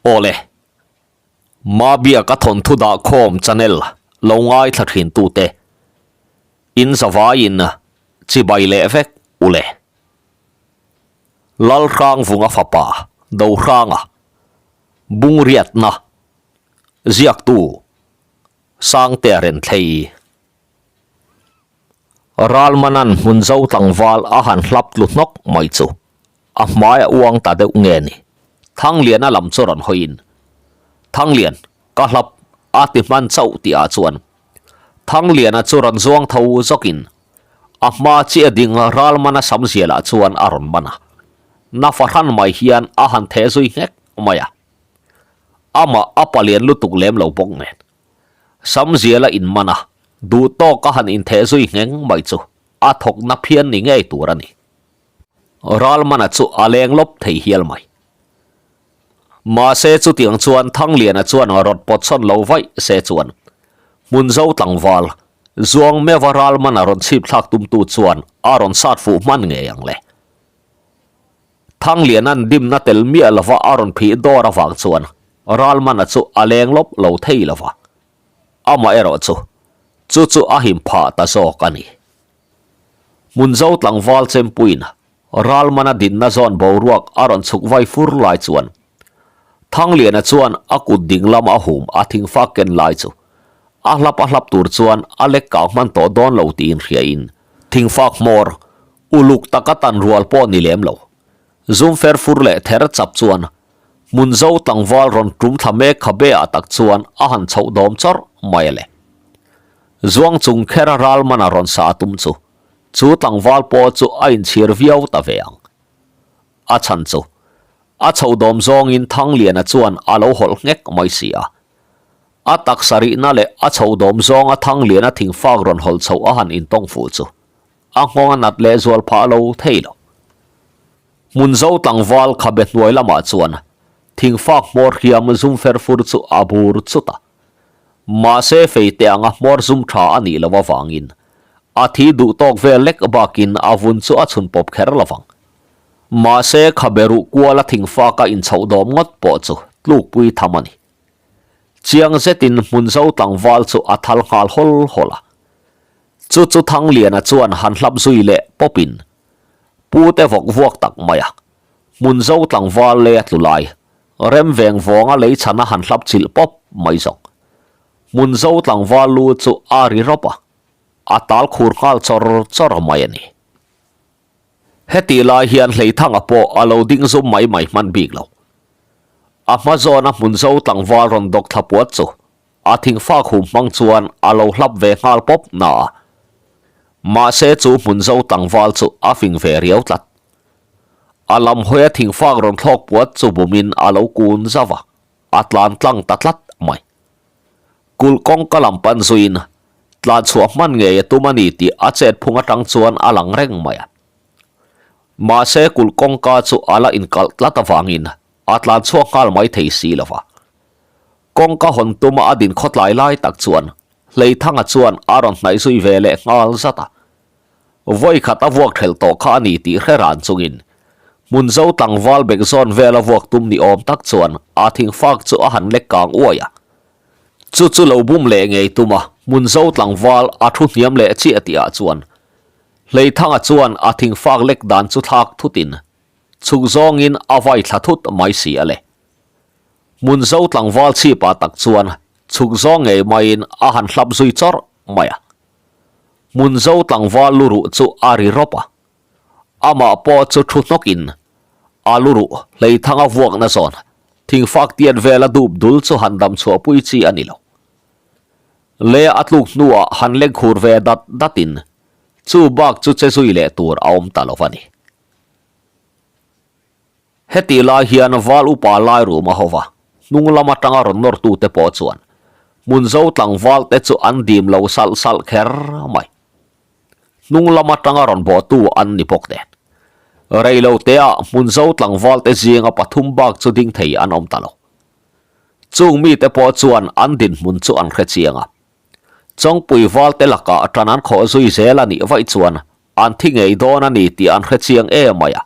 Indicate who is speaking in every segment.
Speaker 1: Awle, Mabiaka thawnthu dahkhawm channel lo ngaithla thin tute in zavaiin chibai leh vek ule. Lalhrangvunga fapa Dohranga Bungriatna ziaktu Sangtea Renthlei. Ralmanan hmun zo tlangval a han hlap tlu hnawk mai chu a hmai a uang ta deuh nge ni. Thangliana lam chu rawn hawiin, Thanglian, ka hlap a ti hman chauh tih ah chuan Thangliana chu rawn zuang tho zawkin a hma chiah ding Ralmana sam zialah chuan a rawn man a. Na fahran mai hian a han theh zui nghek mai a. Amah a palian lutuk lem lo bawk nen. Samziala inman a, duh tawk a han intheh zui ngheng mai chu a thawk na phian ni ngei tur a ni. Ralmana chu a leng lawp thei hial mai. Mahse chutiang chuan Thangliana chuan rawt pawt sawn lo vaih se chuan Hmunzo tlangval Zuang meuha Ralmana rawn chhip thlak tumtu chuan a rawn sat fuh hman ngei ang le. Thangliana'n dimna tel miah lova a rawn phih dawr avang chuan Ralmana chu a leng lawp lo thei lova, amaherawh chu chu chu a him phah ta zawk a ni. Hmunzo tlangval Chempuiin Ralmana dinna zawn boruak a rawn chhuk vai fur lai chuan Thangliana chuan a kut ding lam a hum a thingfa ken lai chu a hlap a hlap tur chuan a lek kang hman tawh dawn lo tiin hriain thingfak hmawr Uluk taka tan rual pawh ni lem lo. Zum fer fur leh ther chap chuan hmun zo tlangval rawn tum thla mek kha be ah tak chuan a han chhoh dawm chawrh mai a le. Zuang chung kher a ral man a rawn sa tum chu, chu tlangval pawh chu a inchhir viau ta ve ang. A chhan chu, a chhoh dawm zawngin Thangliana chuan a lo hawlh nghek mai si a. A taksa rihna leh a chhoh dawm zawnga Thangliana thingfak rawn hawlh chhoh a han intawng fuh chu, A nghawng a nat leh zual phah lo thei lo. Hmun zo tlangval khabe hnuai lamah chuan thingfak hmawr hriam zum fer fur chu a bur chut a. Mahse fei te anga hmawr zum tha a nih loh avangin a thi duh tawk vel lek bakin a vun chu a chhun pawp kher lo vang. Mahse khabe ruh kuala thingfaka inchhoh dawm ngawt pawh chu tlukpui tham a ni. Chiang zetin hmun zo tlangval chu a thal nghal hawl hawl a. Chu chu Thangliana chuan han hlap zui leh pawpin Pu te vawk vuak tak mai a, hmun zo tlangval lei a tlu lai, rem veng vawnga lei chhana han hlap chilh pawp mai zawk. Hmun zo tlangval lu chu a ri rawp a, a tal khur nghal chawr chawr mai a ni. Hetih lai hian Hleithanga pawh a lo ding zum mai mai hman bik lo. A hma zawna hmun zo tlangval rawn dawk thla puat chu A thingfak hum hmang chuan a lo hlap ve nghal pawp na a. Mahse chu hmun zo tlangval chu a fing ve riau tlat. A lam hawia thingfak rawn thlawk puat chu bumin a lo kun zauh a, a tlan tlang ta tlat mai. Kulh kawngka lam pan zuiin tlan chhuah hman ngei a tum a ni tih a chet phung atang chuan a lang reng mai a. Mahse kulh kawngka chu a la inkalh tlat avangin a tlan chhuak nghal mai thei si lo va. Kawngka hawn tuma a din khawtlai lai tak chuan Hleithanga chuan a rawn hnaih zui ve leh nghal zat a. Vawi khat a vuak thelh tawh kha a ni tih hre ran chungin hmun zo tlangval bek zawn vela vuak tum ni awm tak chuan a thingfak chu a han lek kang uai a. Chu chu lo bum leh ngei tuma hmun zo tlangval a thu hniam leh chiah tihah chuan Hleithanga chuan a thingfak lek dan chu thlak thutin chhuk zawngin a vai thla thut mai si a le. Hmun zo tlangval chhipa tak chuan chhuk zawng ngei maiin a han hlap zui chawrh mai a. Hmun zo tlangval lu ruh chu a ri rawp a. Amah pawh chu thu hnawkin a lu ruh hleithanga vuakna zawn thingfak tiat vela dup dul chu han dam chhuahpui chi a ni lo. Le a tluk hnuah han leng khur ve dat datin chu bak chu che zui leh tur a awm ta lo va ni. Hetih lai hian val upa lai rum a ho va, hnung lam atanga rawn nawrtute pawh chuan hmun zo tlangval te chu an dim lo salh salh kher mai. Hnung lam atanga rawn bawhtu an ni bawk nen. Rei lo teah hmun zo tlangval te zinga pathum bak chu ding thei an awm ta lo. Chung mite pawh chuan an dinhmun chu an hre chiang a. Chawngpui val te lakah tan an khawh zui zel a nih vaih chuan An thi ngei dawn a ni tih an hre chiang em mai a.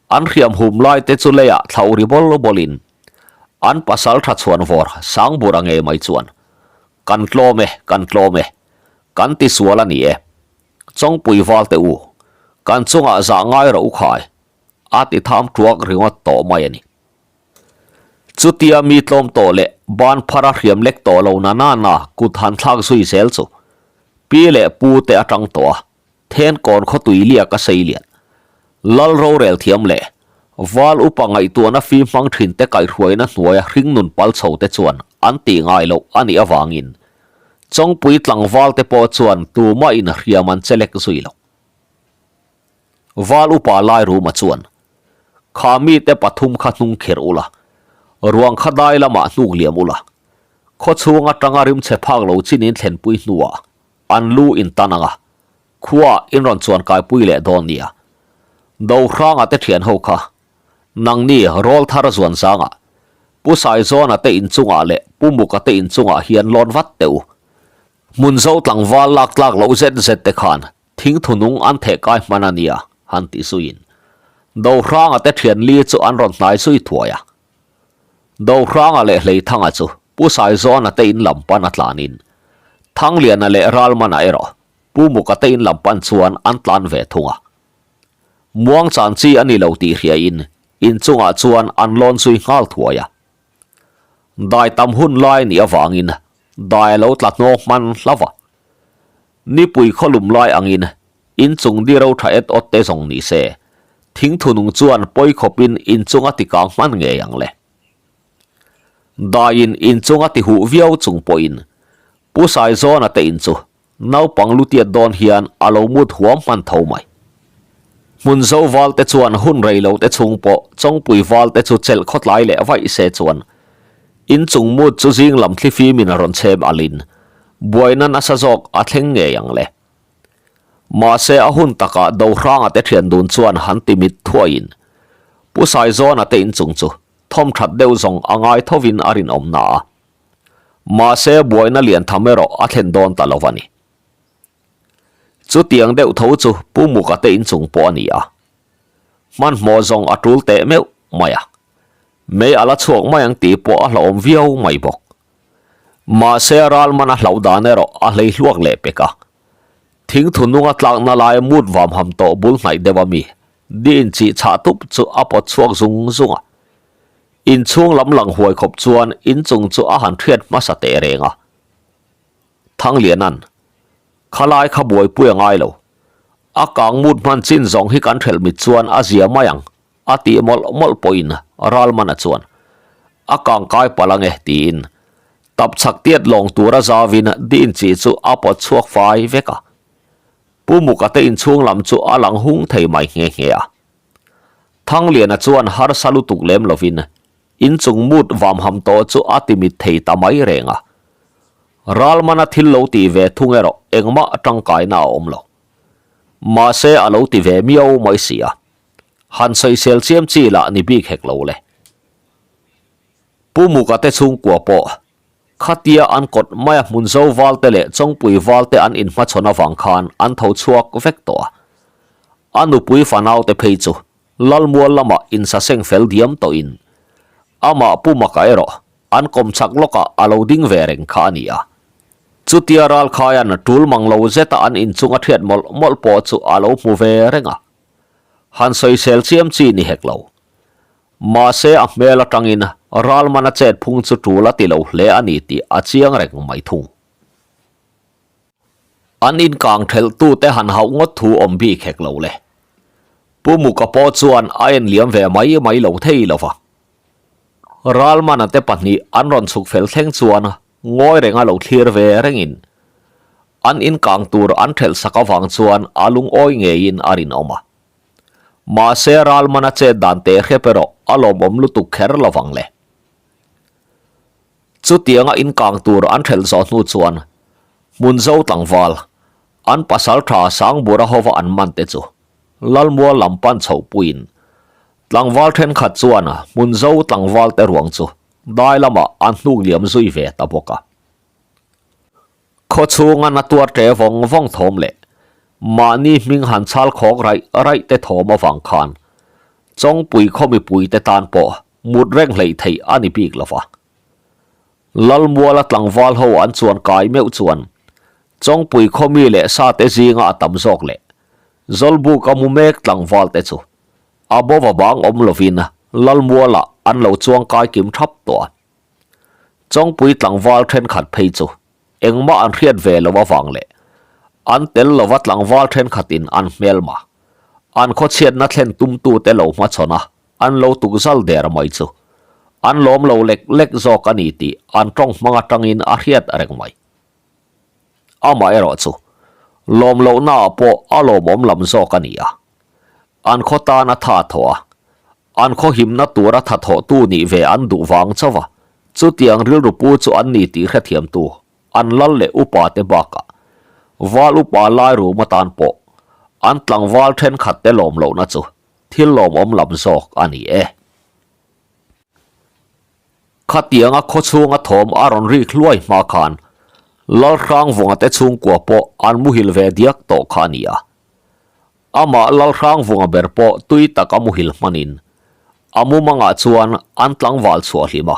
Speaker 1: An hriam hum lai te chu leiah thlauh ri bawl bawlin. An pasaltha chhuanvawr Sangbura ngei mai chuan, Kan tlawm e, kan tlawm e, kan tisual a ni e. Chawngpui valte u, kan chungah zah ngai rawh u khai, a ti tham tuak ringawt tawh mai a ni. Chutia mi tlawm tawh leh ban phar a hriam lek tawh lo na na na kut han thlak zui zel chu pi leh pu te atang tawh a, Thenkawn khawtui liak a sei lian. Lal rorel thiam leh Val upa ngaihtuahna fi hmang thin te kaihhruaina hnuaia hringnun pal chho te chuan an tih ngai loh a nih avangin Chawngpui tlangval te pawh chuan tumah in hriam an che lek zui lo. Val upa Lairuma chuan, Kha mite pathum kha hnung kherh ula, ruang kha dai lamah hnuk liam ula, khawchhung atanga rimchhe phak lo chin in thlenpui hnuah an lu in tan ang a, khuaah in rawn chuan kaipui leh dawn nia. Dohranga te thian ho kha, nangni rawl thar zuan zangah, Pu Saizawna te inchungah leh Pu Muka te inchungah hian lawn vat teh u. Hmunzo tlangval lak tlak loh zet zet te khan thingthu nung an theh kai hman a nia, han ti zuiin. Dohranga te thian li chu an rawn hnai zui thuai a. Dohranga leh Hleithanga chu Pu Saizawna te in lam pan a tlanin, Thangliana leh Ralmana erawh Pu Muka te in lam pan chuan an tlan ve thung a. Muang chan chi a ni lo tih hriain inchungah chuan an lawn zui nghal thuai a. Dai tam hun lai nih avangin dai a lo tla hnawk hman hlauh a. Nipui khawlum lai angin inchung di ro tha et awt te zawng ni se, thingthunung chuan pawi khawpin inchung a ti kang hman ngei ang le. Daiin inchung a ti huh viau chung pawhin Pu Saizawna te in chu naupang lutiat dawn hian a lo mut huam hman tho mai. Hmun zo val te chuan hun rei lo te chhung pawh Chawngpui val te chu chelh khawtlai leh vaih se chuan inchung mut chu zing lam thlifim in a rawn chhem alin buaina nasa zawk a thleng ngei ang le. Mahse a hun takah Dohranga te thian dun chuan han ti mit thuaiin Pu Saizawna te inchung chu thawm that deuh zawng a ngai thovin a rinawm na a. Mahse buaina lian tham erawh a thlen dawn ta lo a ni. Chutiang deuh tho chu Pu Muka te inchung pawh a ni a. Hmanhmawh zawng a tul teh meuh mai a. Mei a la chhuak mai ang tih pawh a hlauhawm viau mai bawk. Mahse ral man a hlauh dan erawh a hlei hluak leh pek a. Thingthu nunga tlakna lai mut vam ham tawh bul hnaih deuh a mi di inchih chhah tup chu a pawt chhuak zung zung a. Inchhung lam lang huai khawp chuan inchung chu a han hriat hmasa teh reng a. Thanglianan, Khalai kha buaipui a ngai lo. A kang mut hman chin zawng hi kan hrelh mit chuan a zia mai ang, a tih mawlh mawlh pawhin Ralmana chuan, A kang kai palh ange, tiin tapchhak tiat lawng tura zauvin din chi chu a pawt chhuak fai vek a. Pu Muka te inchhung lam chu a lang hung thei mai nghe nghe a. Thangliana chuan harsa lutuk lem lovin inchung mut vam ham tawh chu a ti mit thei ta mai reng a. Ralmana thil lo tih ve thung erawh engmah tangkaina a awm lo. Mahse a lo ti ve miau mai si a. Han sawisel chiam chi lah ni bik hek lo le. Pu Muka te chhungkua pawh Khatia an kawt maia hmun zo valte leh Chawngpui valte an inhmachhawn avang khan an tho chhuak vek tawh a. A nupui fanaute phei chu Lalmual lamah insaseng fel diam tawhin amah Pu Maka erawh an kawmchhak lawkah a lo ding ve reng kha a ni a. Chutia Ralkhaia'n tul mang lo zeta an inchung a thiat mawlh mawlh pawh chu a lo hmu ve reng a. Han sawisel chiam chi ni hek lo. Mahse a hmel atangin Ralmana chet phung chu tul a ti lo hle a ni tih a chiang reng mai thung. An inkang thelh tute han hauh ngawt thu awm bik hek lo le. Pu Muka pawh chuan a en liam ve mai mai lo thei lo va. Ralmana te pahnih an rawn chhuk fel thleng chuan ngawi renga lo thlir ve rengin an inkang tur an thelh sak avang chuan a lungawi ngeiin a rinawm a. Mahse Ralmana chet dan teh hrep erawh a lawmawm lutuk kher lo vang le. Chutianga inkang tur an hrelh zawh hnu chuan Hmunzo tlangval, an pasal tha Sangbura hova an man te chu Lalmual lam pan chhoh puiin tlangval thenkhat chuan Hmunzo tlangval te ruang chu dai lamah an hnuk liam zui ve ta bawk a. Khawchhunga na tuar ṭe vawng vawng thawm leh mahni hming han chhal khawk raih raih te thawm avang khan Chawngpui khaw mipui te tan pawh. mut reng hleih theih a ni bik lo va. Lalmuala tlangval ho an chuan kai meuh chuan Chawngpui khaw mi leh sate zinga a tam zawk leh Zawlbuk a mu mek tlangval te chu a bova bang awm lovin Lalmuala an lo chuang kai kim thap tawh a. Chawngpui tlangval thenkhat phei chu engmah an hriat ve lo avang leh an tel lova tlangval thenkhatin an hmelma an khawchhiatna thlen tumtute lo hmachhawn a an lo tukzal der mai chu an lawm lo lek lek zawk a ni tih an tawng hmang atangin a hriat reng mai. Amaherawhchu, lawm lohnaah pawh a lawmawm lam zawk a ni a, an khaw tan a tha thawh a, an khaw himna tura tha thawhtu nih ve an duh vang chauh a, chutiang rilru pu chu an ni tih hrethiamtu an lal leh upa te bakah val upa lai rum atan pawh an tlangval thenkhat te lawm lohna chu thil lawmawm lam zawk a ni e. Khatianga khawchhunga thawm a rawn rik hluai hma khan Lalhrangvunga te chhungkua pawh an muhil ve diak tawh kha a ni a. Amah Lalhrangvunga ber pawh tui tak a muhil hmanin a mumangah chuan an tlangval chhuah hlim a,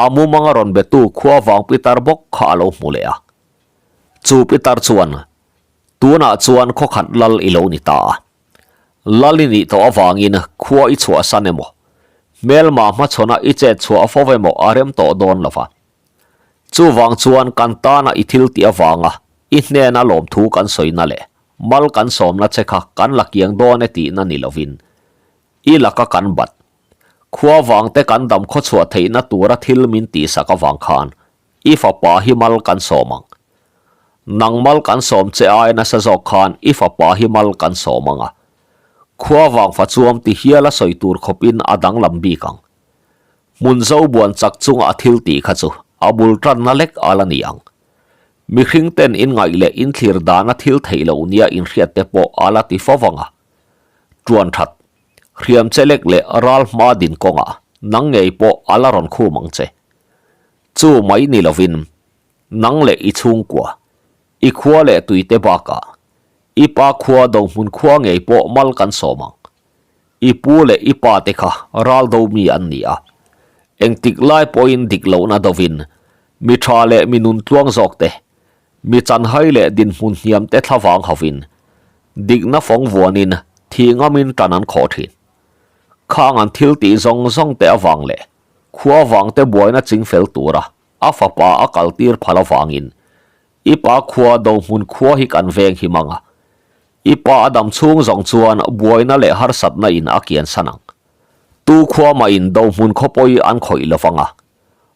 Speaker 1: a mumanga rawn betu khua vang pitar bawk kha a lo hmu leh a. Chu pitar chuan, Tunah chuan khawkhat lal i lo ni ta a. Lal i nih tawh avangin khua i chhuahsan emaw, hmelma hmachhawn a i chet chhuah fo emaw a rem tawh dawn lo va. Chuvang chuan kan tana i thil tih avanga i hnena lawmthu kan sawina leh mal kan sawmna che kha kan la kiang dawn e tihna ni lovin i laka kan bat khua vangte kan dam khawchhuah theihna tura thil min tihsak avang khan I fapa hi mal kan sawm ang. Nang mal kan sawm che ai nasa zawk khan i fapa hi mal kan sawm ang a. Khua vang fa chuam ti hial a sawi tur khawpin a danglam bik ang. Hmun zo buan chak chunga a thil tih kha chu a bul tanna lek a la ni ang. Mihring ten inngaih leh inthlir dana thil theih loh nia inhriat te pawh a la ti fo vang a. Tuan that, hriam che lek leh ral hma din kawngah nang ngei pawh a la rawn khum ang che. Chu mai ni lovin, nang leh i chhungkua, i khua leh tuite bakah, i pa khua dohmun khua ngei pawh mal kan sawm ang. I pu leh i pa te kha ral do mi an ni a. Engtik lai pawhin dik lohna dovin, mi tha leh mi nun tluang zawk te, mi chanhai leh dinhmun hniam te thlavang hovin, dikna fawng vuanin thih ngamin tan an khawh thin. Khang an thil tih zawng zawng te avang leh Khua vangte buaina ching fel tura a fapa a kaltir phal avangin i pa khua dohmun khua hi kan veng him ang a, i pa a dam chhung zawng chuan buaina leh harsatna in a kian san ang. Tu khua mah in dohmun khaw pawi an khawih lo vang a,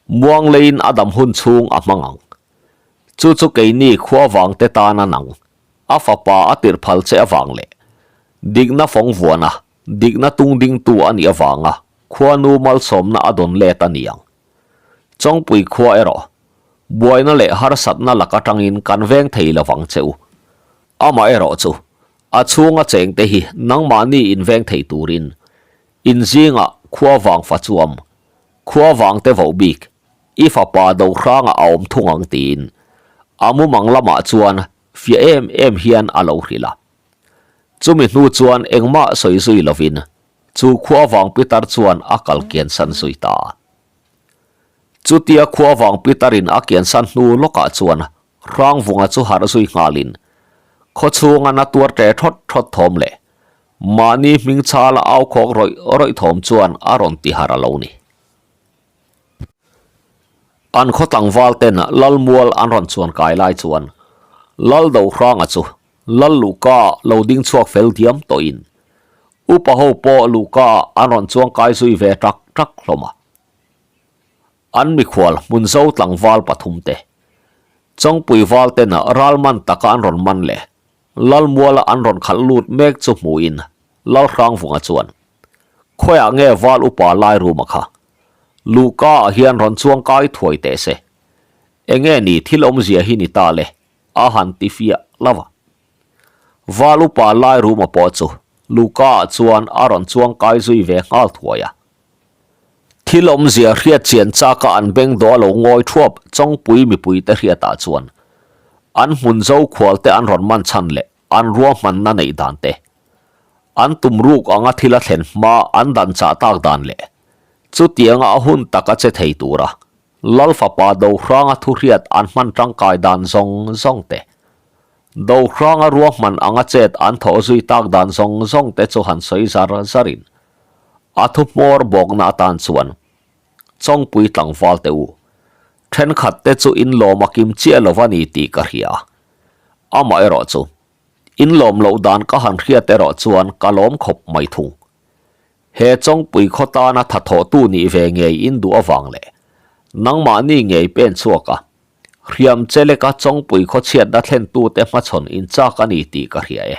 Speaker 1: muang leiin a dam hun chhung a hmang ang. Chu chu keini khua vangte tana nang a fapa a tirh phal che avang leh dikna fawng vuana Dikna tung dingtu a nih avanga khuanu malsawmna a dawn let a ni ang. Chawngpui khua erawh, buaina leh harsatna lak atangin kan veng thei lo vang che u. Amaherawh chu, a chhunga chengte hi nangmahni inveng thei turin in zingah khua vang fa chuam, khua vangte voh bik, i fapa do hrangah a awm thung ang tiin a mumang lamah chuan fiah em em hian a lo hrilh a. Chumi hnu chuan engmah sawi zui lovin chu khua vang pitar chuan a kal kian san zui ta. Chutia khua vang pitarin a kian san hnu lawkah chuan Hrangvunga chu harh zui nghalin khaw chhunga na tuar ṭe ṭhawt ṭhawt thawm leh mahni hming chhala au khawk rawih rawih thawm chuan a rawn ti harh a lo ni. An khaw tlangval ten Lalmual an rawn chuan kai lai chuan Laldohranga chu Lal Luhka lo ding chhuak fel diam tawhin upa ho pawh Luhka an rawn chuang kai zui ve ṭak ṭak hlawm a. An mikhual hmunzo tlangval pathum te, Chawngpui val ten ral man taka an rawn man leh Lalmuala an rawn khalh lut mek chu hmuhin Lalhrangvunga chuan, Khawiah nge val upa lai ruma kha? Luhka ah hian rawn chuang kai thuai teh se. Enge ni thil awmzia hi ni ta le? A han ti fiah lo a. Val upa lai ruma pawh chu Luka ah chuan a rawn chuang kai zui ve nghal thuai a. Thil awmzia hriat chian chaka an beng dawh a lo ngawi thuap Chawngpui mipuite hriatah chuan an hmun zo khualte an rawn man chhan leh an ruahmanna neih dan te, an tum ruk anga thil a thlen hma an dan chah tak dan leh. Chutianga a hun taka che thei tura Lal fapa Dohranga thuhriat an hman tangkai dan zawng zawng te, Dohranga ruahman anga chet an thawh zui tak dan zawng zawng te chu han sawi zar zarin a thu hmawr bawkna atan chuan Chawngpui tlangval te u, thenkhat te chu in lawm a kim chiah lo a ni tih ka hria. Amaherawh chu, in lawm loh dan ka han hriat erawh chuan ka lawm khawp mai thung. He Chawngpui khaw tana thathawhtu nih ve ngei in duh avang leh nangmahni ngei pen chhuak a, hriam che leka Chawngpui khaw chhiatna thlentute hmachhawn in chak a ni tih ka hria e.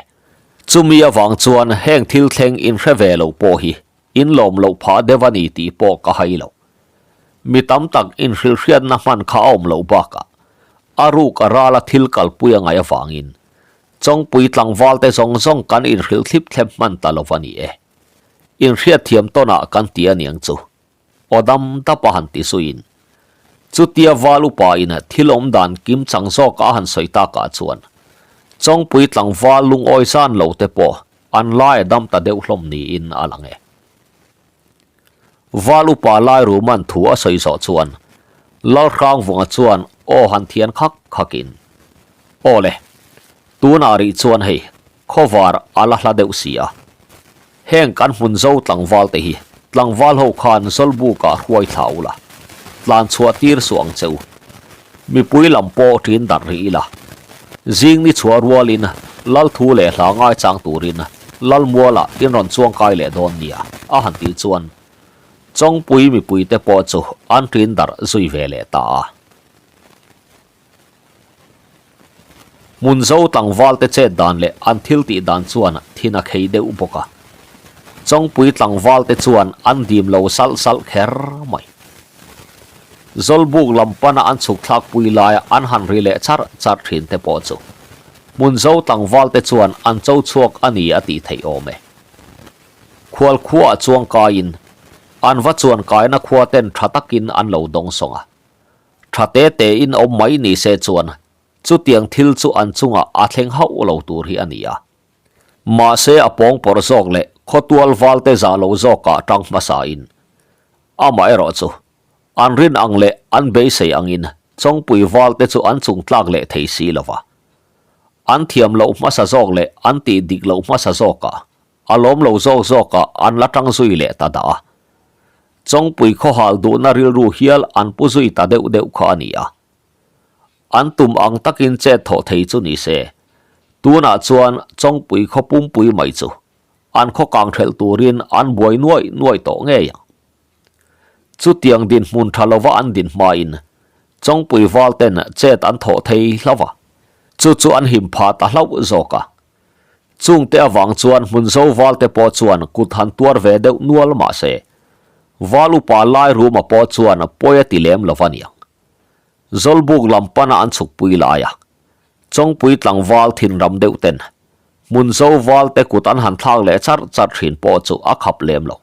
Speaker 1: Chumi avang chuan heng thil thleng in hre ve lo pawh hi in lawm loh phah deuh a ni tih pawh ka hai lo. Mi tam tak inhrilhhriatna hman kha a awm loh bakah a ruk a rala thil kalpui a ngaih avangin Chawngpui tlangvalte zawng zawng kan inhrilh thlip thlep hman ta lo va ni e. Inhriatthiam tawnah kan ti a niang chu. Aw dam dap a han ti zuiin. Chutia val upa in thil awm dan kim chang zawk a han sawi takah chuan Chawngpui tlangval lungawi zan lo te pawh an lai a dam ta deuh hlawm niin a lang e. Val upa Lairuman thu a sawi zawh chuan Lalhrangvunga chuan aw han thian khak khakin, Aw le, tunah rih chuan hei khawvar a la hla deuh si a. Heng kan hmun zo tlangval te hi tlangval ho khan Zawlbukah hruai thla ula, tlan chhuah tir suh ang che u. Mipui lam pawh ṭin darh rih ila. Zing ni chhuah rualin Lal thu leh hla ngaichang turin Lalmualah in rawn chuang kai leh dawn nia a han tih chuan Chawngpui mipuite pawh chu an ṭin darh zui ve leh ta a. Hmun zo tlangvalte chet dan leh an thil tih dan chuan thin a khei deuh bawk a. Chawngpui tlangvalte chuan an dim lo salh salh kher mai. Zawlbuk lam pana an chhuk thlak pui laia an han ri leh char char thin te pawh chu hmun zo tlangvalte chuan an cho chhuak a ni a tih theih awm e. Khual khuaah chuang kaiin an va chuan kaina khua ten tha takin an lo dawng sawng a. Tha te te in awm mai ni se chuan chutiang thil chu an chungah a thleng hauh lo tur hi a ni a. Mahse a pawng pawrh zawk leh khawtual valte zah lo zawkah tang hmasa in amaherawh chu an rin ang leh an beisei angin Chawngpui valte chu an chung tlak leh thei si lo va. An thiam loh hmasa zawk leh an tih dik loh hmasa zawkah a lawm lo zawk zawkah an la tang zui leh ta dah a. Chawngpui khawhal duhna rilru hial an pu zui ta deuh deuh kha a ni a. An tum ang takin chet thawh thei chu ni se, tunah chuan Chawngpui khaw pumpui mai chu an khaw kang thelh turin an buai nuai nuai tawh ngei ang. Chutiang dinhmun tha lova an din hmain Chawngpui val ten chet an thawh thei hlauh a, chu chu an him phah ta hlauh zawk a. Chungte avang chuan hmun zo valte pawh chuan kut han tuar ve deuh nual mah se, val upa lai ruma pawh chuan pawi a ti lem lo va niang. Zawlbuk lam pana an chhukpui lai a, Chawngpui tlangval thinram deuh ten hmun zo valte kut an han thlak leh char char thin pawh chu a khap lem lo.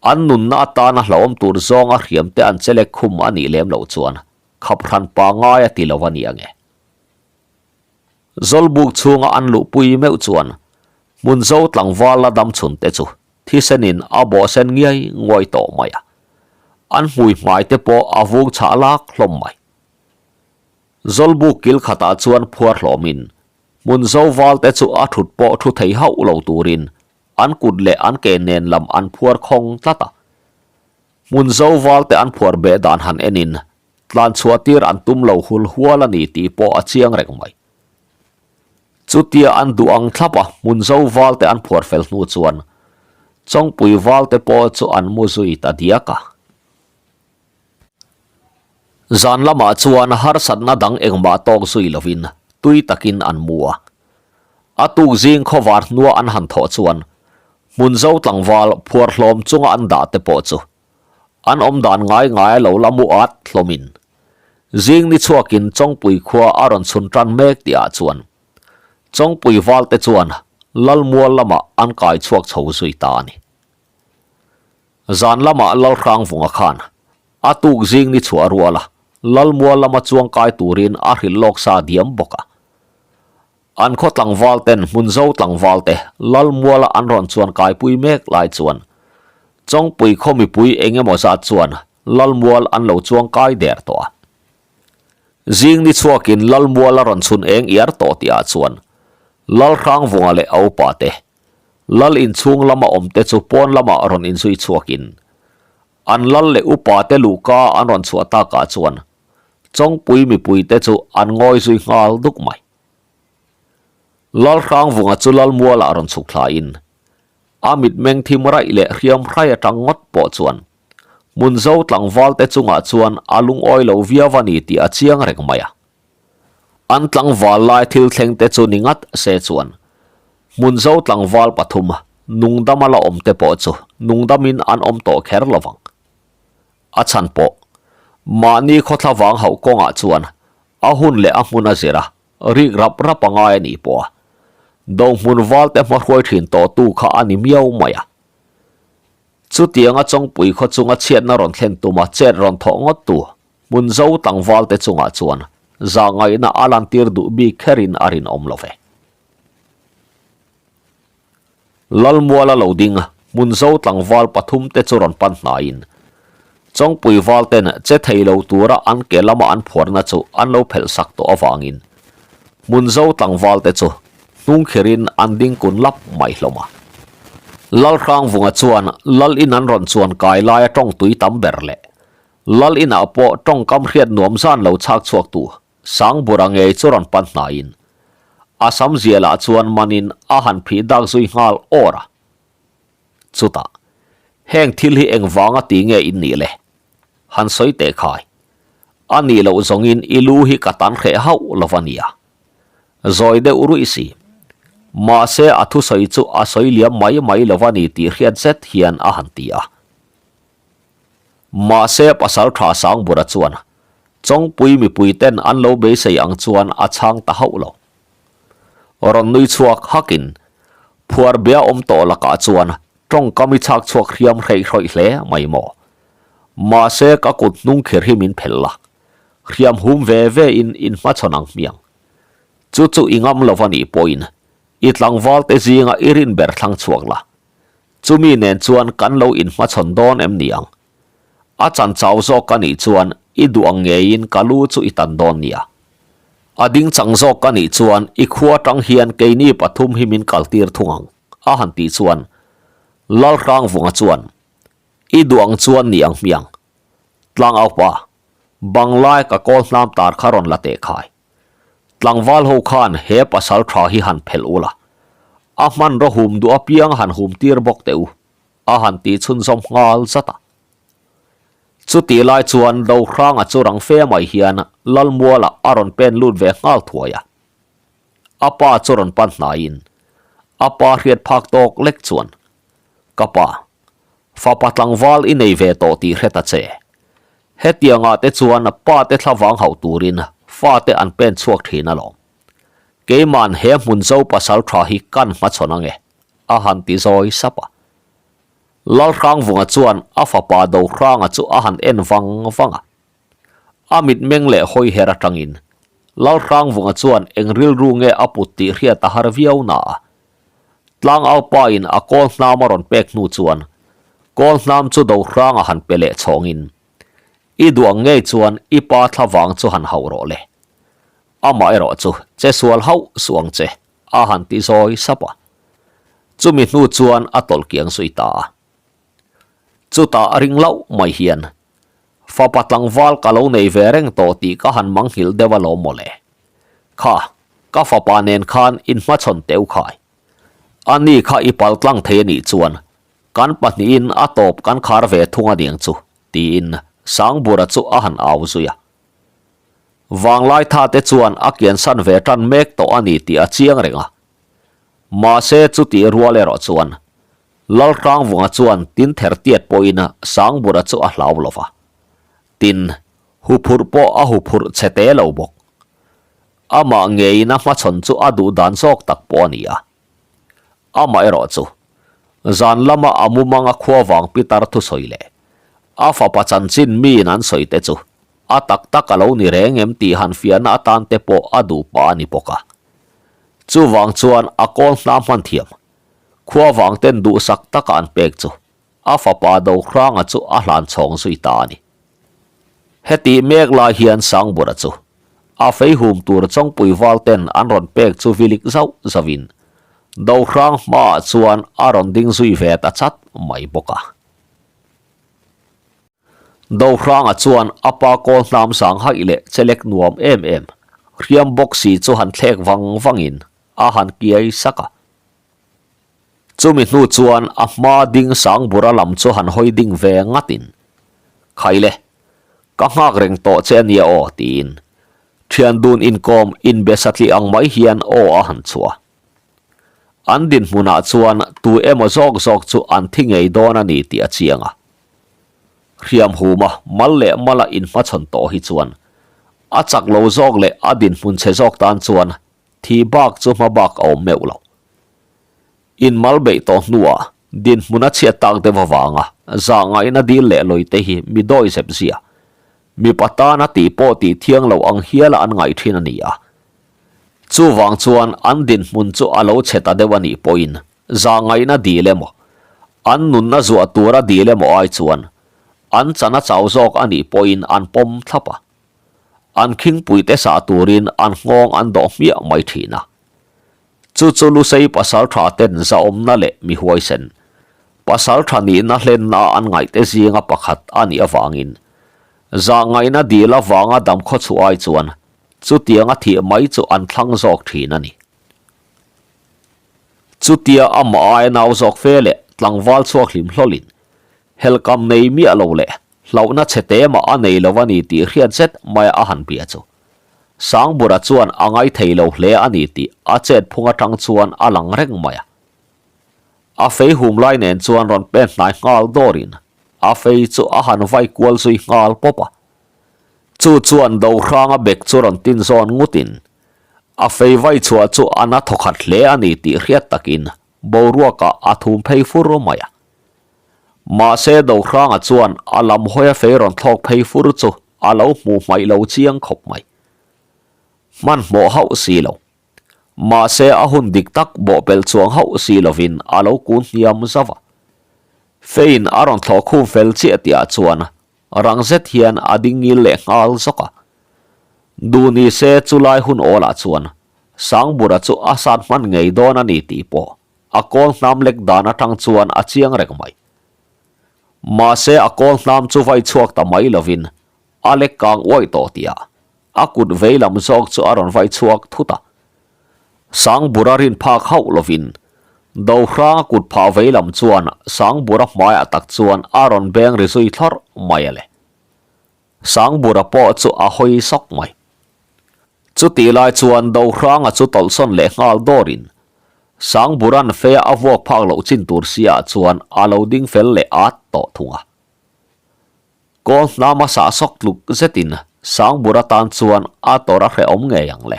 Speaker 1: An nunna atana hlauhawm tur zawnga hriamte an chelek khum a nih lem loh chuan khap hran pangai a ti lo a ni ang e. Zawlbuk chhunga an luhpui meuh chuan hmun zo tlangval la dam chhun te chu thisenin a bawh sen ngiai nguai tawh mai a, an hmui hmai te pawh a vung chhah lak hlawm mai. Zawlbuk kil khatah chuan phuar hlawmin hmun zo val te chu a thut pawh thu thei hauh lo turin an kut leh an ke nen lam an phuar khawng tlat a. Hmun zo val te an phuar beh dan han enin Tlan chhuah tir an tum lo hul hual a ni tih pawh a chiang reng mai. Chutia an duh ang thlap a hmun zo val te an phuar fel hnu chuan Chawngpui val te pawh chu an mu zui ta diak a. Zan lamah chuan harsatna dang engmah tawk zui lovin tui takin an mu a. A tuk zing khawvar hnua an han thawh chuan hmun zo tlangval phuar hlawm chunga an dah te pawh chu An awm dan ngai ngai a lo la mu at hlawmin zing ni chhuakin Chawngpui khua a rawn chhun tan mek tihah chuan Chawngpui valte chuan Lalmual lamah an kai chhuak chho zui ta a ni. Zan lamah Lalhrangvunga khan a tuk zing ni chhuah rual a Lalmual lama chuang kai turin a hrilh lawk sa diam bawk a. An khaw tlangval ten hmun zo tlangval te Lalmuala an rawn chuan kaipui mek lai chuan. Chawngpui khaw mipui eng emaw zat chuan Lalmual an lo chuang kai der tawh a. Zing ni chhuakin Lalmual a rawn chhun eng iar tawh tihah chuan Lalhrangvunga leh a upa te, Lal inchhung lama awm te chu pawn lamah rawn inzui chhuakin an lal leh upa te luhka an rawn chhuah takah chuan Chawngpui mipui te chu an ngawi zui nghal duk mai. Lalhrangvunga chu Lalmualah rawn chhuk thlain A mitmeng thim raih leh hriam hrai atang ngawt pawh chuan Hmunzo tlangval te chungah chuan a lungawi lo viau a ni tih a chiang reng mai a. An tlangval lai thil thleng te chu ni ngat se chuan Hmunzo tlangval pathum nungdama la awm te pawh chu nungdamin an awm tawh kher lo vang. A chhan pawh mahni khawthla vang hauh kawngah chuan a hun leh a hmun a zir a, Rik rap rap a ngai a nih pawh a, dohmun valte hmahruai thin tawhtu kha a ni miau mai a. Chutianga Chawngpui khaw chunga chhiatna rawn thlen tuma chet rawn thawh ngawttu Hmunzo tlangvalte chungah chuan zahngaihna a lantir duh bik kherin a rinawm lo ve. Lalmuala lo ding Hmunzo tlangval pathumte chu rawn pan hnaiin Chawngpui valten che thei lo tura an ke lama an phuarna chu an lo phelh sak tawh avangin Hmunzo tlangvalte chu hnungkhirin an ding kun lap mai hlawm a. Lalhrangvunga chuan Lal in an rawn chuan kai laia tawngtui tam ber leh Lal inah pawh tawngkam hriat nuam zan lo chhak chhuaktu Sangbura ngei chu rawn pan hnaiin a sam zialah chuan manin a han phih dak zui nghal awr a. Chutah, heng thil hi engvanga ti nge in nih le? Han sawi teh khai. A nih loh zawngin i lu hi ka tan hreh hauh lo va nia. Zawi deuh ruih si. Mahse a thusawi chu a sawi liam mai mai lo va ni tih hriat zet hian a han ti a. Mahse pasal tha Sangbura chuan Chawngpui mipui ten an lo beisei ang chuan a chhang ta hauh lo. Rawn nui chhuak hakin phuar bia awm tawh lakah chuan tawngkam i chhak chhuak hriam hreih hrawih hle mai maw. Mahse ka kut hnung khir hi min phelh la, hriam hum ve ve in in hmachhawn ang hmiang. Chu chu i ngam lo va nih pawhin i tlangval te zinga i rin ber thlang chhuak la, Chumi nen chuan kan lo inhmachhawn dawn em ni ang? A chan chau zawk ka nih chuan i duh ang ngeiin ka lu chu i tan dawn nia. A ding chang zawk ka nih chuan i khua tang hian keini pathum hi min kaltir thung ang, a han tih chuan Lalhrangvunga chuan, I duh ang chuan ni ang hmiang. Tlangaupa, banglai ka kawl hnam tar kha rawn la teh khai. Tlangval ho khan he pasal tha hi han phelh ula, a hmanraw hum duh apiang han hum tir bawk teh u, a han ti chhunzawm nghal zat a. Chutih lai chuan Dohranga chu rang fe mai hian Lalmualah a rawn pen lut ve nghal thuai a. A pa chu rawn pan hnaiin a pa hriat phak tawk lek chuan, Ka pa, fapa tlangval i nei ve tawh tih hre ta che. Hetiangah te chuan pa te thlavang hauh turin fate an pen chhuak thin alawm. Keiman he hmun zo pasal tha hi kan hmachhawn ange, a han ti zawi sap a. Lalhrangvunga chuan a fapa Dohranga chu a han en vang vang a. A mitmeng leh hawi her atangin Lalhrangvunga chuan eng rilru nge a put tih hriat a har viau na a. Tlangau pa in a kawl hnam a rawn pek hnu chuan kawl hnam chu Dohranga han pe leh chhawngin, I duh ang ngei chuan i pa thlavang chu han hauh rawh le. Amah erawh chu che sual hauh suh ang che, a han ti zawi sap a. Chumi hnu chuan a tawlh kiang zui ta a. Chutah a ring loh mai hian, Fapa tlangval ka lo nei ve reng tawh tih ka han manghilh deuh alawm mawle. Kha, ka fapa nen khan inhmachhawn teu khai. A ni kha i pal tlang thei a nih chuan kan pahnihin a tawp kan khar ve thung a niang chu, tiin Sangbura chu a han au zui a. Vanglai tha te chuan a kiansan ve tan mek tawh a ni tih a chiang reng a. Mahse chutih rual erawh chuan Lalhrangvunga chuan tin ther tiat pawhin Sangbura chu a hlau lo va. Tin, huphurh pawh a huphurh chhe te lo bawk. Amah ngeiin a hmachhawn chu a duh dan zawk tak pawh a ni a. Amaherawh chu, zan lama a mumanga khua vang pitar thusawi leh a fapa chanchin miin an sawi te chu a tak tak a lo ni reng em tih han fiahna atan te pawh a duh pah a ni bawk a. Chuvang chuan a kawl hna hman thiam, khua vang ten duhsak taka an pek chu. a fapa Dohranga chu a hlan chhawng zui ta a ni. Hetih mek lai hian Sangbura chu a fei hum tur Chawngpui val ten an rawn pek chu vilik zauh zauhin Dohrang hmaah chuan a rawn ding zui ve ta chat mai bawk a. Dohranga chuan a pa kawl hnam sang haih leh chelek nuam em em hriam bawk si chu han thlek vang vangin a han kiai sak a. Chumi hnu chuan a hma ding Sangbura lam chu han hawi ding ve ngatin, Khaile, ka nghak reng tawh che a nia aw, tiin thian dun inkawm inbe satli ang mai hian aw a han chhuah. An dinhmunah chuan tu emaw zawk zawk chu an thi ngei dawn a ni tih a chiang a. Hriam huma mal leh mala inhmachhawn tawh hi chuan a chak lo zawk leh a dinhmun chhe zawk tan chuan thi bak chu hma bak a awm meuh lo. Inmal beih tawh hnuah dinhmun a chhiat tak deuh avanga zah ngaihna dil leh lawi te hi mi dawi zep zia, mipa tana tih pawh tih thiang lo ang hiala an ngaih thin a ni a. Chuvang chuan an dinhmun chu a lo chhe ta deuh a nih pawhin zah ngaihna dil emaw, an nunna zuah tura dil emaw ai chuan an chan a chau zawk a nih pawhin an pawm thlap a. An khingpuite sah turin an nghawng an dawh hmiah mai thin a. Chu chu Lusei pasal tha ten zahawmna leh mi huaisen, pasal tha nihna hlenna an ngaihte zinga pakhat a nih avangin zahngaihna dil avanga damkhaw chhuah ai chuan chutianga thih mai chu an thlang zawk thin a ni. Chutia amah aia nau zawk fe leh tlangval chhuak hlim hlawlin helkam nei miah lo leh Hlauhna chhe te mah a nei lo a ni tih hriat zet maia a han bia chu. Sangbura chuan a ngai thei lo hle a ni tih a chet phung atang chuan a lang reng mai a. A fei hum lai nen chuan rawn pen hnai nghal dawrin a fei chu a han vai kual zui nghal pawp a. Chu chuan Dohranga bek chu rawn tin zawn ngutin a fei vai chhuah chu a na thawkhat hle a ni tih hriat takin boruakah a thum phei fur mai a. Mahse Dohranga chuan a lam hawia fei rawn thlawk phei fur chu a lo hmuh hmaih lo chiang khawp mai. Hmanhmawh hauh si lo. Mahse a hun dik tak bawhpelh chuang hauh si lovin a lo kun hniam zauh a. Feiin a rawn thlawh khum fel chiah tihah chuan rang zet hian a ding ngil leh nghal zawk a. Duh ni se chulai hun awlah chuan Sangbura chu a sat hman ngei dawn a ni tih pawh a kawl hnam lek dan atang chuan a chiang reng mai. Mahse a kawl hnam chu vai chhuak ta mai lovin a lek kang uaih tawh tihah a kut vei lam zawk chu a rawn vai chhuak thut a. Sangbura rin phak hauh lovin Dohranga kut phah vei lam chuan Sangbura hmaiah tak chuan a rawn beng ri zui thlawrh mai a le. Sangbura pawh chu a hawi sawk mai. Chutih lai chuan Dohranga chu tawlhsawn leh nghal dawrin Sangburan fea a vuak phak loh chin tur siaah chuan a lo ding fel leh at tawh thung a. Kawl hnama sah sawk tluk zetin Sangbura tan chuan a tawrh a hrehawm ngei ang le.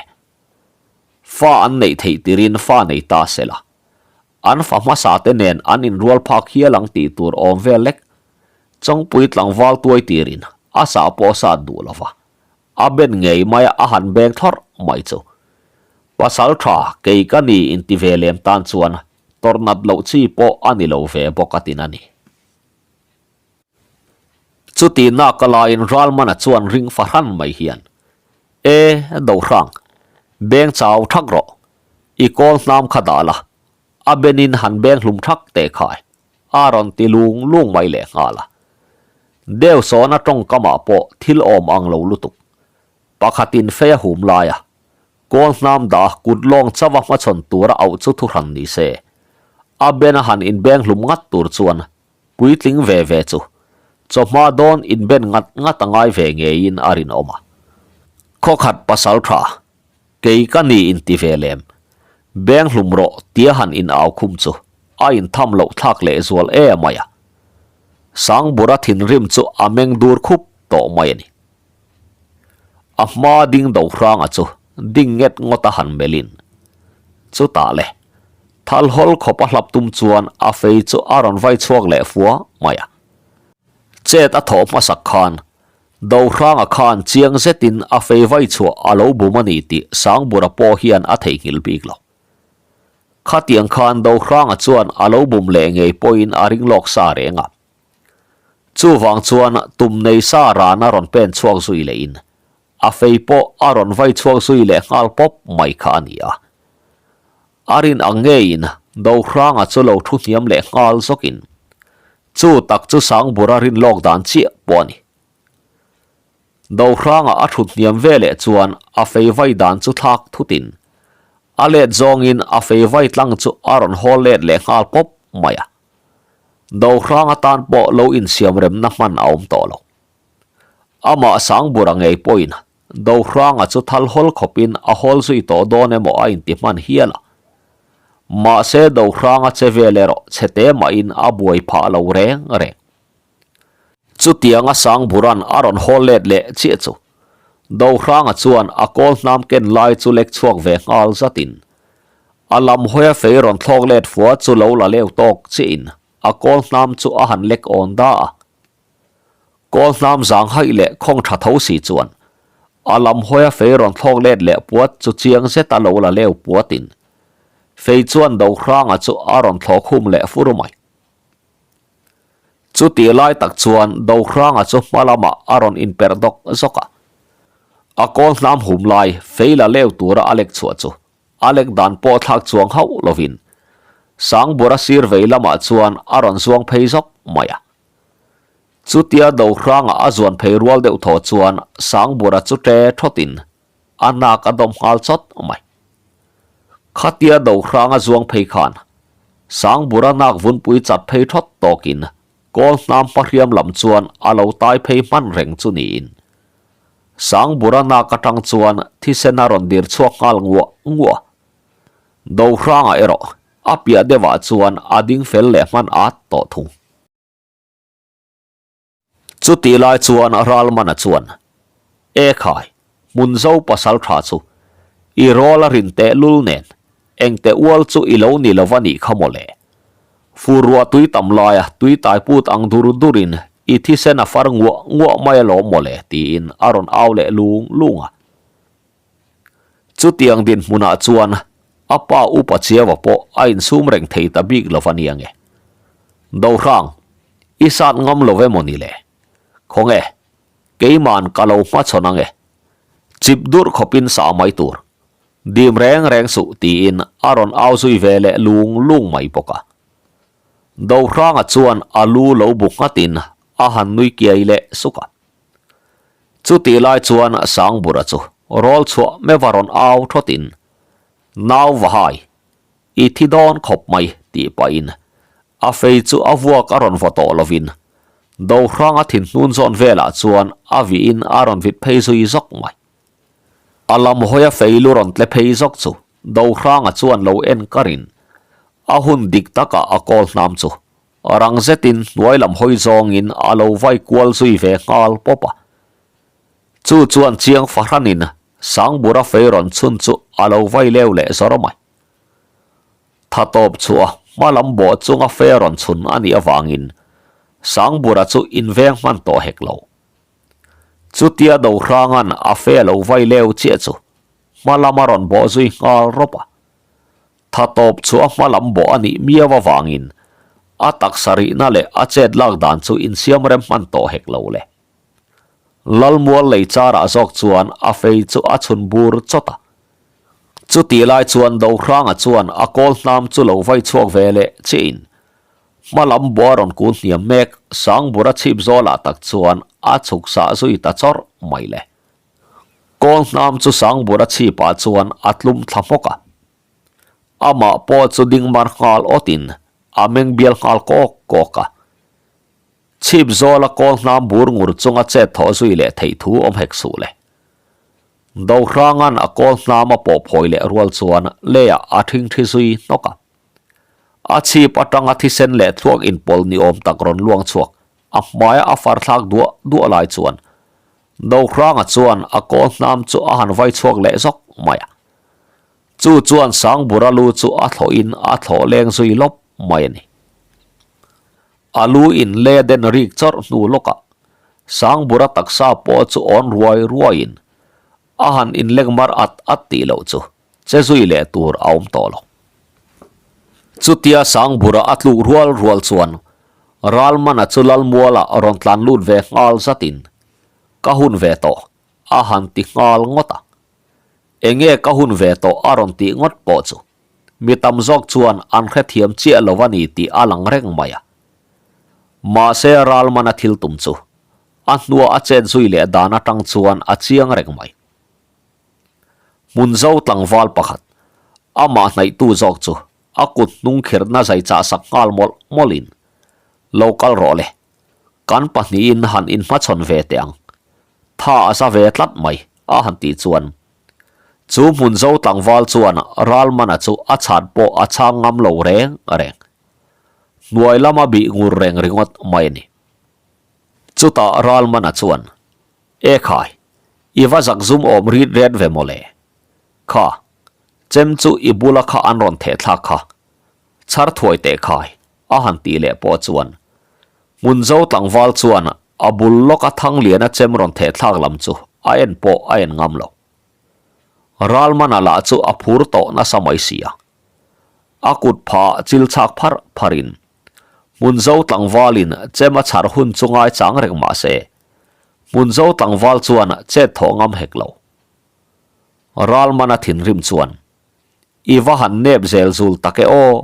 Speaker 1: Fa an neih theih tirin fa nei ta se la. An fa hmasa te nen an inrual phak hial ang tih tur awm vel lek. Chawngpui tlangval tuai tirin a sah pawh a sat duh lo va. A ben ngei mai a han beng thlawrh mai chu. Pasal tha kei ka ni inti ve lem tan chuan tawrh nat loh chi pawh a ni lo ve bawk a tin a ni. Chuti nak a laiin Ralmana chuan ring fahran mai hian, E, Dohrang, beng chau thak rawh. I kawl hnam kha dah la, a benin han beng hlum thak teh khai, a rawn ti lung lung mai leh nghal a. Deu sawna tawngkamah pawh thil awm ang lo lutuk. Pakhatin fei a hum lai a, kawl hnam dah kut lawng chauha hmachhawn tura auh chu thuhran ni se. A ben a han inbeng hlum ngat tur chuan puitling ve ve chu chawhma dawn inben ngat ngat a ngai ve ngeiin a rinawm a. Khawkhat pasal tha, kei ka ni inti ve lem, beng hlum rawh tia han in au khum chu a intham loh thlak leh zual em mai a. Sangbura thinrim chu a meng dur khup tawh mai a ni. A hma ding do hranga chu ding nget ngawt a han melhin. Chutah le, thal hawl khawp a hlap tum chuan a fei chu a rawn vai chhuak leh fua mai a. Chet a thawh hmasak khan do hranga khan chiang zetin a fei vai chhuah a lo bum a ni tih Sangbura pawh hian a theihnghilh bik lo. Khatiang khan Dohranga chuan a lo bum leh ngei pawhin a ring lawk sa reng a. Chuvang chuan tum nei sa rana rawn pen chhuak zui lehin a fei pawh a rawn vai chhuak zui leh nghal pawp mai kha a ni a. A rin ang ngeiin Dohranga chu lo thu hniam leh nghal zawkin chu tak chu Sangbura rin lawk dan chiah pawh a ni. Dohranga a thut hniam ve leh chuan a fei vai dan chu thlak thutin a let zawngin a fei vai tlang chu a rawn hawl let leh nghal pawp mai a. Dohranga tan pawh lo insiam remna hman a awm tawh lo. Amah Sangbura ngei pawhin Dohranga chu thal hawl khawpin a hawl zui tawh dawn emaw a inti hman hial a. Mahse Dohranga che vel erawh chhete mahin a buai phah lo reng reng. Chutianga Sangburan a rawn hawl let leh chiah chu Dohranga chuan a kawl hnam ken lai chu lek chhuak ve nghal zatin a lam hawia fei rawn thlawk let fua chu lo la leu tawk chiahin a kawl hnam chu a han lek awn da a. Kawl hnam zang haih leh khawng tha tho si chuan a lam hawia fei rawn thlawk let leh puat chu chiang zeta lo la leu puatin fei chuan Dohranga chu a rawn thlawk hum leh fur mai. Chutih lai tak chuan Dohranga chu hma lamah a rawn inperh dawk zawk a. A kawl hnam hum lai fei la leu tura a lek chhuah chu a lek dan pawh thlak chuang hauh lovin Sangbura sir vei lamah chuan a rawn zuang phei zawk mai a. Chutia Dohranga a zuan phei rual deuh thaw chuan Sangbura chu ṭe thawtin a nak a dawm nghal chawt mai. Khatia Dohranga zuang phei khan Sangbura nak vunpui chat phei thawt tawkin kawl hnam hmahriam lam chuan a lo tai phei hman reng chu niin Sangbura nak atang chuan thisen a rawn dir chhuak nghal nguah nguah. Dohranga erawh a piah deuhah chuan a ding fel leh hman at tawh thung. Chutih lai chuan Ralmana chuan, E khai, Hmunzo pasal tha chu i rawl a rin teh lul nen, engte ual chu i lo ni lo va nih kha maw le. Fur ruah tui tam laia tui tai put ang dur durin i thisen a far nguah nguah mai alawm maw le tiin a rawn au leh lung lung a. Chutiang dinhmunah chuan a pa upa Chiaua pawh a insum reng thei ta bik lo va nia nge. Dohrang, i sat ngam lo emaw ni le? Khawnge, keiman ka lo hmachhawn ange. Chip durh khawpin sa mai tur. Dim reng reng suh tiin a rawn au zui ve leh lung lung mai bawk a. Dohranga chuan a lu lo bu nghatin a han nui kiai leh suk a. Chutih lai chuan Sangbura chu rawl chhuah meuha rawn au thawtin, Nau va hai, i thi dawn khawp mai tih pahin a fei chu a vuak a rawn vaw tawh lovin Dohranga thinhnun zawn velah chuan a vihin a rawn vit phei zui zawk mai. A lam hawia fei lu rawn tle phei zawk chu Dohranga chuan lo en karin a hun dik takah a kawl hnam chu Rang zetin hnuai lam hawi zawngin a lo vai kual zui ve nghal pawp a. Chu chuan chiang fahranin Sangbura fei rawn chhun chu a lo vai leu leh zawr mai. Tha tawp chhuah a hma lam bawh chunga fei rawn chhun a nih avangin Sangbura chu inveng hman tawh hek lo. Chutia Dohranga'n a fei a lo vai leu chiah chu hma lam a rawn bawh zui nghal rawp a. Tha tawp chu a hma lam bawh a nih miau avangin a taksa rihna leh a chet lak dan chu insiam rem hman tawh hek lo le. Lalmual lei charah zawk chuan a fei chu a chhun bur chawt a. Chutih lai chuan Dohranga chuan a kawl hnam chu lo vai chhuak ve leh chiahin hma lam bawh a rawn kun hniam mek Sangbura chhip zawlah tak chuan a chhuk sah zui ta chawrh mai le. Kawl hnam chu Sangbura chhipah chuan a tlum thla hmawk a. Amah pawh chu ding mar nghal awtin a meng bial nghal kawk kawk a. Chhip zawla kawl hnam bur ngur chunga chet thawh zui leh theih thu awm hek suh le. Dohranga'n a kawl hnam a pawh phawi leh rual chuan leiah a thingthi zui hnawk a. A chhip atanga thisen leh thluak inpawlh ni awm tak rawn luang chhuak a hmaia a far thlak duah duah lai chuan Dohranga chuan a kawl hnam chu a han vai chhuak leh zawk mai a. Chu chuan Sangbura lu chu a thlawhin a thlawh leng zui lawp mai a ni. A lu in le den rik chawrh hnu lawkah Sangbura taksa pawh chu awn ruai ruaiin a han inleng mar at at tih loh chu che zui leh tur a awm tawh lo. Chutia Sangbura a tluk rual rual chuan Ralmana chu Lalmuala rawn tlan lut ve nghal zatin, Ka hun ve tawh, a han ti nghal ngawt a. Enge ka hun ve tawh a rawn tih ngawt pawh chu mi tam zawk chuan an hrethiam chiah lo a ni tih a lang reng mai a. Mahse Ralmana thil tum chu a hnua a chet zui leh dan atang chuan a chiang reng mai. Hmunzo tlangval pakhat, amah hnaihtu zawk chu a kut hnung khirhna zai chah sak nghal mawlh mawlhin, Lo kal rawh le, kan pahnihin han inhmachhawn ve teh ang. Tha a za ve tlat mai, a han tih chuan chu Hmunzo tlangval chuan Ralmana chu a chhan pawh a chhang ngam lo reng reng. Hnuai lama bih ngur reng ringawt mai a ni. Chutah Ralmana chuan, E khai, i va zak zum awm rit ret ve mawle. Kha, chem chu i bula kha an rawn theh thlak kha. Chhar thuai teh khai, a han tih leh pawh chuan Hmunzo tlangval chuan a bul lawka Thangliana chem rawn theh thlak lam chu a en pawh a en ngam lo. Ralmana lah chu a phur tawh nasa mai si a. A kut phah chil chhak pharh pharhin Hmunzo tlangvalin chem a chhar hun chu ngaichang reng mah se, Hmunzo tlangval chuan chet thawh ngam hek lo. Ralmana thinrim chuan, I va han nep zel zul tak e aw,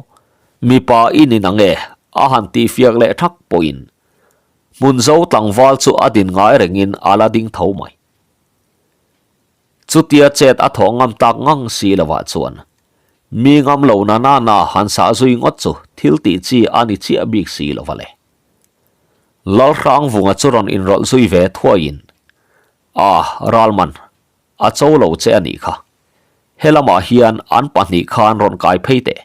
Speaker 1: mipa i ni nang e, a han tihfiak leh thak pawhin Hmunzo tlangval chu a din ngai rengin a la ding tho mai. Chutia chet a thawh ngam tak ngang si lovah chuan mi ngam lo na na na han sah zui ngawt chu thil tih chi a ni chiah bik si lova le. Lalhrangvunga chu rawn inrawlh zui ve thuaiin, A, Ralman, a cho lo che a nih kha. Helamah hian an pahnih khan rawn kai phei teh,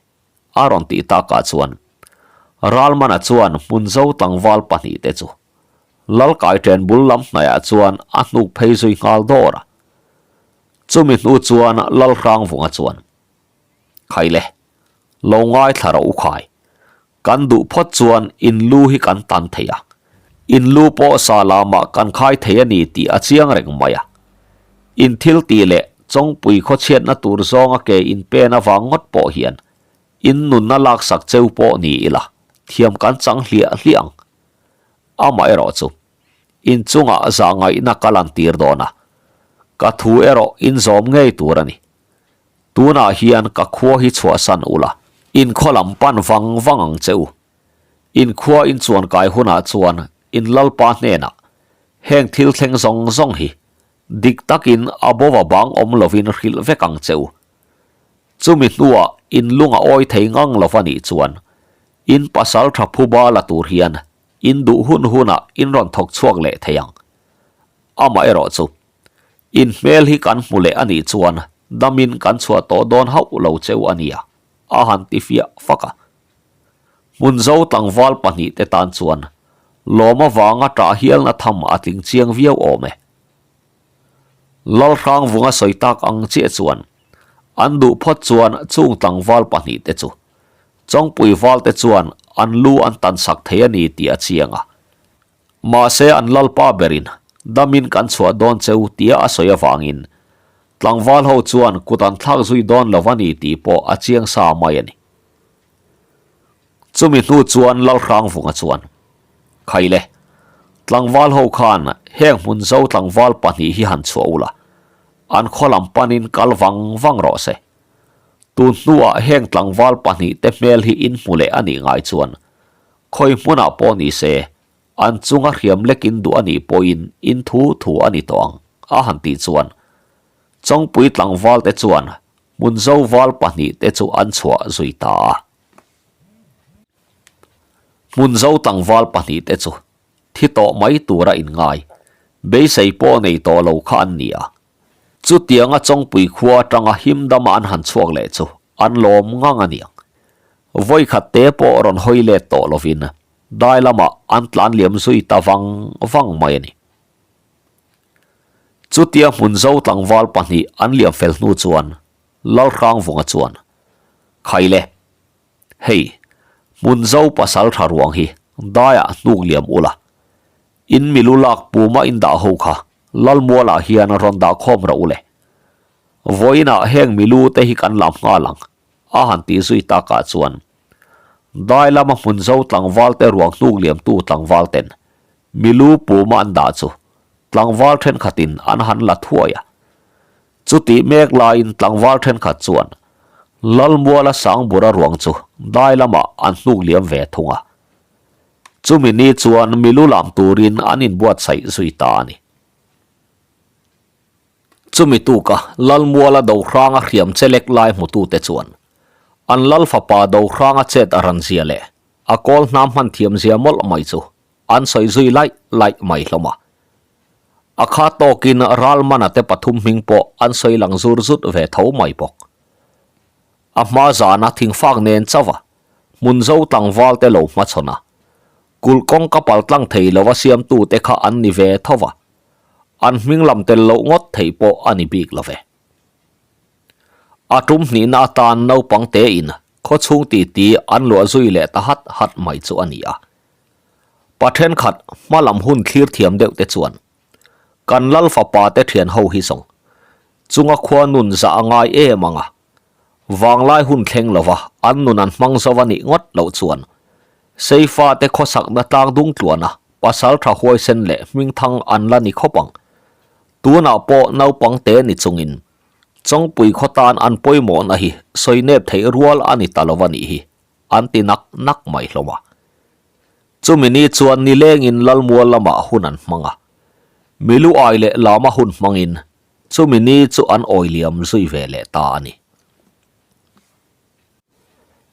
Speaker 1: a rawn tih takah chuan Ralmana chuan Hmunzo tlangval pahnihte chu Lalkai ṭen bul lam hnaihah chuan a hnuk phei zui nghal dawr a. Chumi hnu chuan Lalhrangvunga chuan, Khaile, lo ngaithla rawh u khai. Kan duh phawt chuan in lu hi kan tan thei a, in lu pawh sa lamah kan khai thei a ni tih a chiang reng mai a. In thil tih leh Chawngpui khawchhiatna tur zawnga ke in pen avang ngawt pawh hian in nunna laksak cheu pawh ni ila thiam kan chang hliah hliah ang. Amaherawh chu in chungah zahngaihna ka lantir dawn a, ka thu erawh in zawm ngei tur a ni. Tunah hian ka khua hi chhuahsan ula, in khaw lam pan vang vang ang che u. In khua in chuan kai hunah chuan in Lalpa hnenah heng thil thleng zawng zawng hi dik takin a bova bang awm lovin hrilh vek ang che u. Chumi hnuah in lung a awi thei ngang lova nih chuan in pasal tha phuba la tur hian in duh hun hunah in rawn thawk chhuak leh thei ang. Amaherawh chu In hmel hi kan hmu leh a nih chuan damin kan chhuah tawh dawn hauh lo cheu a nia, a han ti fiah fak a. Hmunzo tlangval pahnihte tan chuan lawm avanga ṭah hialna tham a tling chiang viau awm e. Lalhrangvunga sawi tak ang chiah chuan an duh phawt chuan chung tlangval pahnihte chu Chawngpui valte chuan an lu an tan sak thei a ni tih a chiang a. Mahse an lalpa berin damin kan chhuah dawn cheu tia a sawi avangin tlangval ho chuan kut an thlak zui dawn lo a ni tih pawh a chiang sa mai a ni. Chumi hnu chuan Lalhrangvunga chuan, Khaile, tlangval ho khan heng hmun zo tlangval pahnih hi han chhuah ula, an khaw lam panin kal vang vang rawh se. Tun hnuah heng tlangval pahnih te hmel hi in hmu leh a nih ngai chuan Khawi hmunah pawh ni se, an chunga hriam lekin duh a nih pawhin in thu thu a ni tawh ang, a han tih chuan Chawngpui tlangvalte chuan Hmunzo val pahnihte chu an chhuah zui ta a. Hmunzo tlangval pahnihte chu thi tawh mai tura inngai, beisei pawh nei tawh lo kha an ni a. Chutianga Chawngpui khua atanga him dama an han chhuak leh chu an lawm ngang a niang. Vawikhat te pawh rawn hawi let tawh lovin dai lamah an tlan liam zui ta vang vang mai a ni. Chutia Hmunzo tlangval pahnih an liam fel hnu chuan Lalhrangvunga chuan, Khaile, hei, Hmunzo pasal tha ruang hi daiah hnuk liam ula, in milu lak puma in dah ho kha Lalmualah hian rawn dah khawm rawh u le. Vawiinah heng milu te hi kan lam nghal ang, a han tih zui takah chuan. Dai lama hmun zo tlangvalte ruang hnuk liamtu tlangvalten milu puma an dah chu tlangval thenkhatin an han la thuai a. Chutih mek laiin tlangval thenkhat chuan Lalmuala Sangbura ruang chu dai lamah an hnuk liam ve thung a. Chumi ni chuan milu lam turin an inbuatsaih zui ta a ni. Chumi tuka Lalmuala Dohranga hriam chelek lai hmutute chuan an Lal fapa Dohranga chet a ran zia leh a kawl hnam hman thiam zia mawlh mai chu an sawi zui laih laih mai hlawm a. A kha tawkin Ralmana te pathum hming pawh an sawi lang zur zut ve tho mai bawk. A hma zana thingfak nen chauh a hmun zo tlangval te lo hmachhawn a, kulh kawngka pal tlang thei lova siamtute kha an ni ve tho va, an hming lam tel loh ngawt theih pawh a ni bik lo ve. A tum hnihna atan naupang tein khawchhung titi an luah zui leh ta hat hat mai chu a ni a. Pa thenkhat hma lam hun thlir thiam deuh te chuan kan lal fapa te thian ho hi zawng chunga khua nun zah a ngai em ang a, Vanglai hun thleng lova an nun an hmang zo a nih ngawt loh chuan Seifa te khawsakna tlang dung tluana pasal tha huaisen leh hmingthang an la ni khawp ang. Tunah pawh naupang te ni chungin Chawngpui khaw tan an pawimawhna hi sawi nep theih rual a ni ta lo a nih hi an ti nak nak mai hlawm a. Chumi ni chuan nilengin Lalmual lamah hun an hmang a, Milu ai leh lama hun hmangin Chumi ni chu an awi liam zui ve leh ta a ni.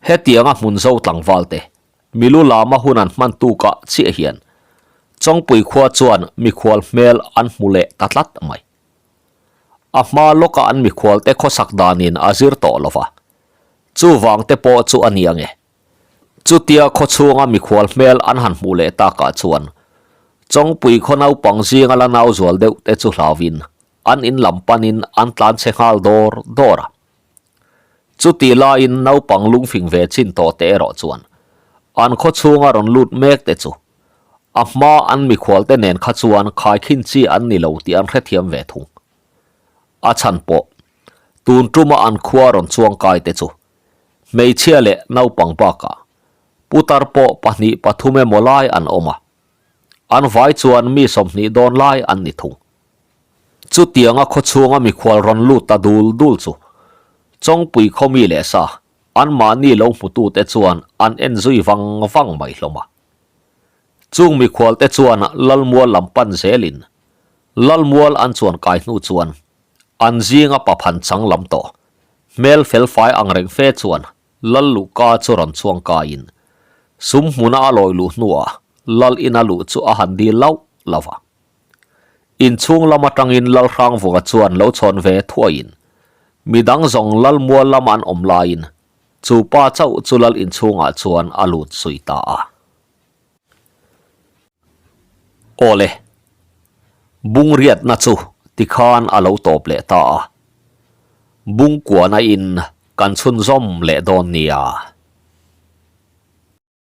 Speaker 1: Hetianga hmun zo tlangval te, milu lama hun an hman tukah chiah hian Chawngpui khua chuan mikhual hmel an hmu leh ta tlat mai. A hma lawka an mikhual te khawsak danin a zir tawh lo va, chuvang te pawh chu a ni ange. Chutia khawchhunga mikhual hmel an han hmuh leh takah chuan Chawngpui khaw naupang zinga la nau zual deuh te chu hlauin an in lam panin an tlan chhe nghal dawr dawr a. Chutih laiin naupang lungfing ve chin tawh te erawh chuan an khawchhunga rawn lut mek te chu a hma an mikhual te nen kha chuan khaikhin chi an ni lo tih an hrethiam ve thung. A chhan pawh tun tuma an khua rawn chuangkai te chu Hmeichhia leh naupang bakah putar pawh pahnih pathum emaw lai an awm a, an vai chuan mi 20 dawn lai an ni thung. Chutianga khawchhunga mikhual rawn lut ta dul dul chu Chawngpui khaw mi leh sa anmahni lo hmutute chuan an en zui vang vang mai hlawm a. Chung mikhualte chuan Lalmual lam pan zelin Lalmual an chuan kai hnu chuan An zinga paphan chang lam tawh. Hmel felfai ang reng fe chuan Lal Luhka chu rawn chhuang kaiin sum hmuna a lawi luh hnuah Lal ina luh chu a han dil lauh lauh a. Inchhung lam atangin Lal Hrangvunga chuan lo chhawn ve thuaiin midang zawng Lal mual lama an awm laiin chu pa chauh chu Lal inchhungah chuan a lut zui ta a. Awle, bungriatna chu tikhan a lo tawp leh ta a, bungkuana in kan chhunzawm leh dawn nia.